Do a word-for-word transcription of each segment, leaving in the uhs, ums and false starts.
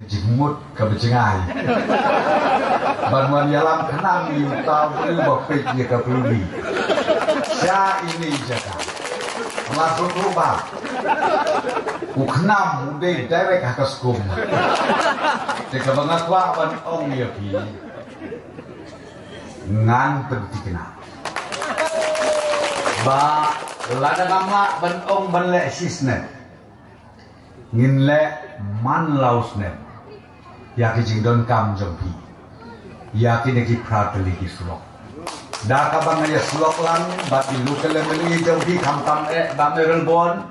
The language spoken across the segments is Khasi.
Jingmut ka bajngai ban wan ïalam khnang ïa uta u briew ba peit ïa ka puli. Sha ine i jaka la suk ruh ba u khnam u dei direct ha ka skum. Te kaba nga kwah ban ong ïa phi, ngan pynthikna ba lada ngam lah ban ong ban leh shisnem, ngin leh man la u snem ïa ki jingdonkam jong phi ïa kine ki phra tylli ki surok. Da kaba nga ïa surok lang bad i local M L A jong phi, khamtam eh Bah Mayralborn,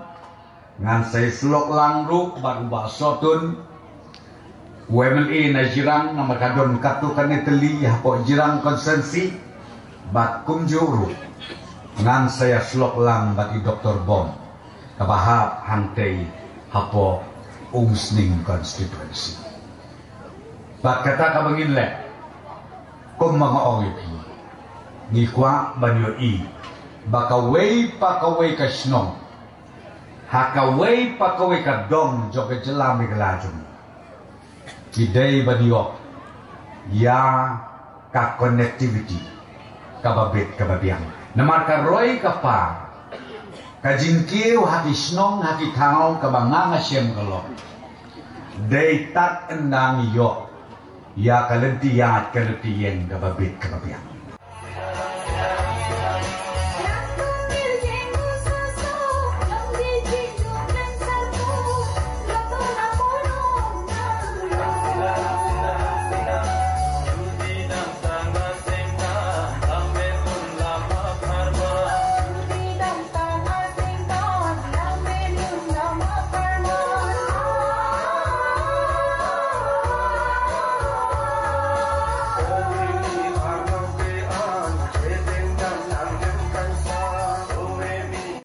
ngan sa ïa surok lang ruh bad u Bah Sohtun, u M L A na Jirang, namar ka don katto katne tylli hapoh Jirang constituency. Bad kumjuh ruh ngan sa ïa surok lang bad i Doktor Bom kaba hap hangtei hapoh Umsning constituency. Bad kata kaba ngin leh, kumba nga ong ïa phi, ngi kwah ban ïohi ba kawei pa kawei ka shnong ha kawei pa kawei ka dong jong ka jylla Meghalaya jong ngi, ki dei ban ïoh ïa ka connectivity kaba bit kaba biang. Namar ka roi ka par, ka jingkiew ha ki shnong ha ki thaw, kaba nga nga shem ka long, dei tad ynda ngi ïoh ïa ka lynti ïaid ka lynti ïeng kaba bit kaba biang.